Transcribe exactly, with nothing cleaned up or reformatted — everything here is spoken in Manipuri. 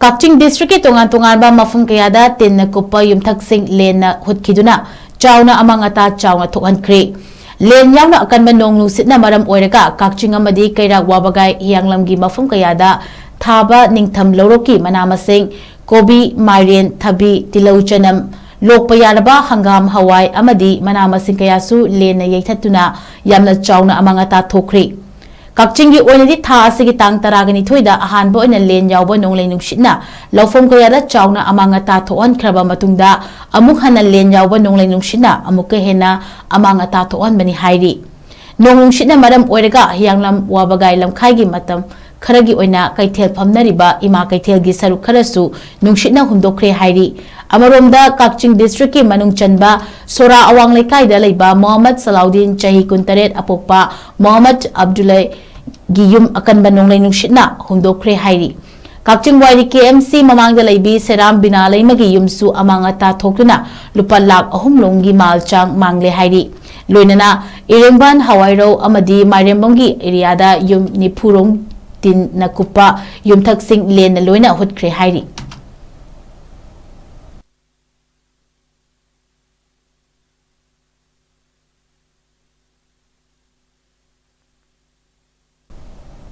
ꯀꯛꯆꯤꯡ district ꯀꯤ ꯇꯣꯉꯥꯟ ꯇꯣꯉꯥꯟꯕ ꯃꯐꯝ ꯀꯌꯥꯗ ꯇꯤꯟꯅ ꯀꯨꯞꯄ ꯌꯨꯝꯊꯛꯁꯤꯡ ꯂꯦꯟꯅ ꯍꯨꯠꯈꯤꯗꯨꯅ ꯆꯥꯎꯅ ꯑꯃꯥꯡ ꯑꯇꯥ ꯆꯥꯎꯅ ꯊꯣꯛꯍꯟꯈ꯭ꯔꯦ꯫ ꯂꯦꯟ ꯌꯥꯎꯅ ꯑꯀꯟꯕ ꯅꯣꯡ ꯅꯨꯡꯁꯤꯠꯅ ꯃꯔꯝ ꯑꯣꯏꯔꯒ ꯀꯛꯆꯤꯡ ꯑꯃꯗꯤ ꯀꯩꯔꯥꯛ ꯋꯥꯕꯒꯥꯏ ꯍꯤꯌꯥꯡꯂꯝꯒꯤ ꯃꯐꯝ ꯀꯌꯥꯗ ꯊꯥꯕ ꯅꯤꯡꯊꯝ ꯂꯧꯔꯣꯛꯀꯤ ꯃꯅꯥ ꯃꯁꯤꯡ, ꯀꯣꯕꯤ, ꯃꯥꯏꯔꯦꯟ, ꯊꯕꯤ, ꯇꯤꯜꯍꯧ, ꯆꯅꯝ, ꯂꯣꯛꯄ ꯌꯥꯔꯕ ꯍꯪꯒꯥꯝ, ꯍꯋꯥꯏ ꯑꯃꯗꯤ ꯃꯅꯥ ꯃꯁꯤꯡ ꯀꯌꯥꯁꯨ ꯂꯦꯟꯅ ꯌꯩꯊꯠꯇꯨꯅ ꯌꯥꯝꯅ ꯆꯥꯎꯅ ꯑꯃꯥꯡ ꯑꯇꯥ ꯊꯣꯛꯈ꯭ꯔꯦ꯫ ꯀꯛꯆꯤꯡꯒꯤ ꯑꯣꯏꯅꯗꯤ ꯊꯥ ꯑꯁꯤꯒꯤ ꯇꯥꯡ ꯇꯔꯥꯒ ꯅꯤꯊꯣꯏꯗ ꯑꯍꯥꯟꯕ ꯑꯣꯏꯅ ꯂꯦꯟ ꯌꯥꯎꯕ ꯅꯣꯡꯂꯩ ꯅꯨꯡꯁꯤꯠꯅ ꯂꯧꯐꯝ ꯀꯌꯥꯗ ꯆꯥꯎꯅ ꯑꯃꯥꯡ ꯑꯇꯥ ꯊꯣꯛꯍꯟꯈ꯭ꯔꯕ ꯃꯇꯨꯡꯗ ꯑꯃꯨꯛ ꯍꯟꯅ ꯂꯦꯟ ꯌꯥꯎꯕ ꯅꯣꯡꯂꯩ ꯅꯨꯡꯁꯤꯠꯅ ꯑꯃꯨꯛꯀ ꯍꯦꯟꯅ ꯑꯃꯥꯡ ꯑꯇꯥ ꯊꯣꯛꯍꯟꯕꯅꯤ ꯍꯥꯏꯔꯤ꯫ ꯅꯣꯡ ꯅꯨꯡꯁꯤꯠꯅ ꯃꯔꯝ ꯑꯣꯏꯔꯒ ꯍꯤꯌꯥꯡꯂꯝ ꯋꯥꯕꯒꯥꯏ ꯂꯝꯈꯥꯏꯒꯤ ꯃꯇꯝ ꯈꯔꯒꯤ ꯑꯣꯏꯅ ꯀꯩꯊꯦꯜ ꯐꯝꯅꯔꯤꯕ ꯏꯃꯥ ꯀꯩꯊꯦꯜꯒꯤ ꯁꯔꯨꯛ ꯈꯔꯁꯨ ꯅꯨꯡꯁꯤꯠꯅ ꯍꯨꯝꯗꯣꯛꯈ꯭ꯔꯦ ꯍꯥꯏꯔꯤ꯫ ꯑꯃꯔꯣꯝꯗ ꯀꯛꯆꯤꯡ district ꯀꯤ ꯃꯅꯨꯡ ꯆꯟꯕ ꯁꯣꯔꯥ ꯑꯋꯥꯡ ꯂꯩꯀꯥꯏꯗ ꯂꯩꯕ ꯃꯣꯍꯝꯃꯗ ꯁꯂꯥꯎꯗꯤꯟ, ꯆꯍꯤ ꯀꯨꯟꯇꯔꯦꯠ, ꯑꯄꯣꯛꯄ ꯃꯣꯍꯝꯃꯗ ꯑꯕꯗꯨꯜꯂꯥꯒꯤ ꯌꯨꯝ ꯑꯀꯟꯕ ꯅꯣꯡꯂꯩ ꯅꯨꯡꯁꯤꯠꯅ ꯍꯨꯝꯗꯣꯛꯈ꯭ꯔꯦ ꯍꯥꯏꯔꯤ꯫ ꯀꯛꯆꯤꯡ ꯋꯥꯏꯔꯤ K M C ꯃꯃꯥꯡꯗ ꯂꯩꯕꯤ ꯁꯦꯔꯥꯝ ꯕꯤꯅꯥ ꯂꯩꯃꯒꯤ ꯌꯨꯝꯁꯨ ꯑꯃꯥꯡ ꯑꯇꯥ ꯊꯣꯛꯇꯨꯅ ꯂꯨꯄꯥ ꯂꯥꯈ ꯑꯍꯨꯝ ꯂꯣꯝꯒꯤ ꯃꯥꯜ ꯆꯥꯡ ꯃꯥꯡꯂꯦ ꯍꯥꯏꯔꯤ꯫ ꯂꯣꯏꯅꯅ ꯏꯔꯦꯡꯕꯥꯟ, ꯍꯋꯥꯏꯔꯧ ꯑꯃꯗꯤ ꯃꯥꯏꯔꯦꯝꯕꯝꯒꯤ area ꯗ ꯌꯨꯝ ꯅꯤꯐꯨ ꯔꯣꯝ ꯇꯤꯟꯅ ꯀꯨꯞꯄ ꯌꯨꯝꯊꯛꯁꯤꯡ ꯂꯦꯟꯅ ꯂꯣꯏꯅ ꯍꯨꯠꯈ꯭ꯔꯦ ꯍꯥꯏꯔꯤ꯫